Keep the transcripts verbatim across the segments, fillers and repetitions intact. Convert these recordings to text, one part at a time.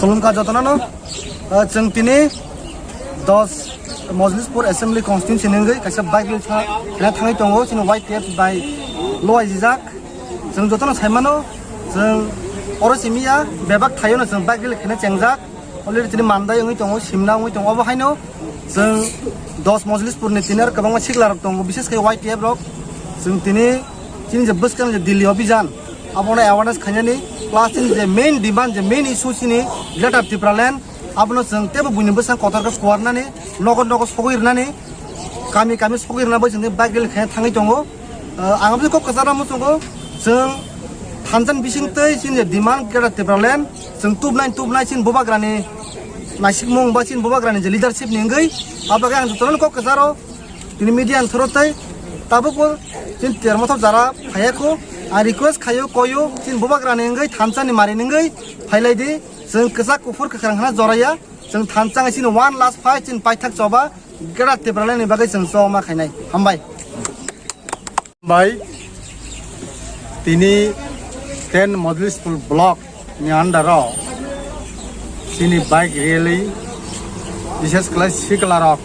Khulumkha jotono, ah, chwng tini dos Mojlispur Assembly Constituency ni wngwi kaisa bike rally tha-, khaina thangwi tongo, chini Y T F bai luaijijak. Chwng jotono saimano, chwng oro simi ya, bebak thaio no chwng bike rally khaina chengjak. Already tini mandai wngwi tongo, simna wngwi tongo. Obo haino chwng dos Mojlispur ni tini aro kwbangma sikla rok tongo, bishes khe Y T F rok. Chwng tini chini je bwskang je Delhi Abhijan, abono awareness khainani, plus chini je main demand, je main issue chini Greater Tipraland, abono chwng teibo buini bwsang kotor khe kuarnani, nogo nogo sogwi rwnani, kami kami sogwi rwna bai chwng bike rally khaina thangwi tongo. Ah, ang aboni kok kwcharo muchungo, chwng thansa ni bising twi chini je demand Greater Tipraland, chwng tubnai tubnai chini bubagrani naisikmung ba chini bubagrani je leadership ni wngwi, abo bagwi ang jotono kok kwcharo, tini media ni thoro tei tabukbo chini termothop jara phaiya kho, ang request khaio koyo chini bubagrani wngwi thansa ni mari ni wngwi phailai di, chwng kwchak kuphur kwkhwrang hwnna joraya, chwng thansa wngwi chini one last fight chini paithak choba Greater Tipraland ni bagwi chwng choma khainai. Hambai. Bai, tini ten Mojlispur block ni under o chini bike rally, bishes khlai sikla rok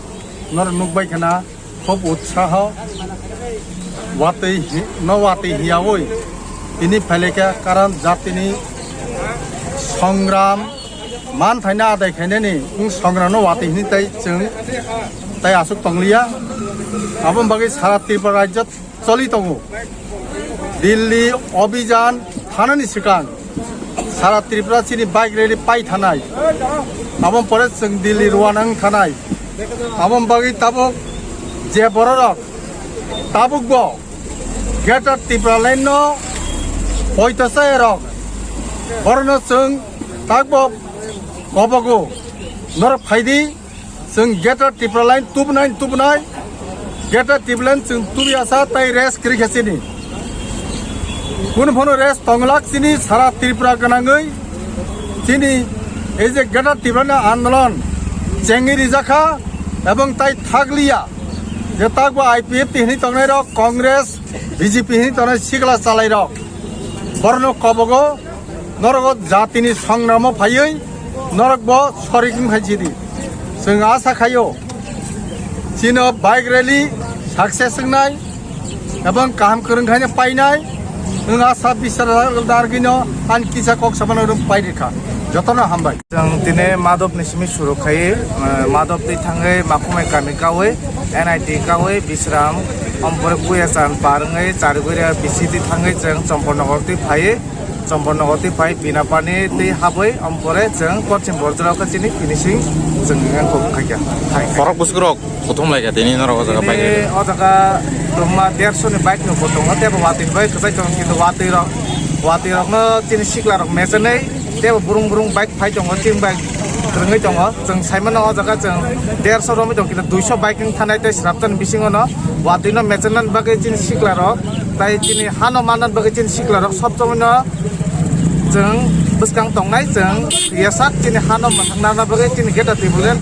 nor nukbai khana khub utsaho watwi hi-, no watwi hiyawi tini phailekha, karon jatini songram man thaina adai khainani wng songram no watwi hini tai chwng tai aswk tongliya. Aboni bagwi sara Tripura rajyo choli tongo. Delhi Abhijan thanani swkang sara Tripura chini bike rally pai thanai. Aboni pore chwng Delhi rwana wng thanai. Aboni bagwi tabuk je bororok tabukbo Greater Tipraland no poito chayarok, borokno chwng tabukbo kobogo, norok phaidi. Chwng Greater Tipraland tubunai tubunai, Greater Tipraland chwng tubiasa tai rest kwrwi kha chini. Kunu phano rest tonglak chini sara Tripura gwnangwi chini ei je Greater Tipraland andolon chengwi rijakha ebong tai thakliya je takbo I P F T hinwi tongnai rok, Congress, B J P hinwi tongnai sikla chalai rok. Borokno kobogo, norok o jatini songramo phaiwi norok bo sorik wng khai chidi. Chwng asa khaio chino bike rally success wngnai ebong kaham kwrwng khaino painai. Nwng asa bisar dargino ani kisa kok samano rwng pai rikha. Jotono hambai. Chwng tini Madhop ni simi suru khai, eh, Madhop twi thangwi Makhumai kami kawi, N I T kawi, Bisram, ompore Kuyachan par wngwi Chariguria B C twi thangwi chwng Chompornagar twi phaiwi, Chompornagar twi phai Binapani twi habwi, ompore chwng Porchim Borjra khe chini finishing chwng wngkha khaikha. Borok bwswk rok? Kuthum lai kha tini norok o jaga bike rally. O jaga tongma derso ni bike no bo tongo, tei bo watwi ni bagwi kwchai tongo, kintu watwi rok, watwi rok no chini sikla rok mechenai, tei bo burung burung bike phai tongo, chini bike kwrwngwi tongo. Chwng sai mano o jaga chwng derso romwi tongo, kintu duiso bike wng thanai tei srapjani bisingo no watwi no mechenani bagwi chini sikla rok, tai chini hano manna bagwi chini sikla rok sob somoi no chwng bwskang tongnai, chwng yasak chini hano mwthangna bagwi chini gate table.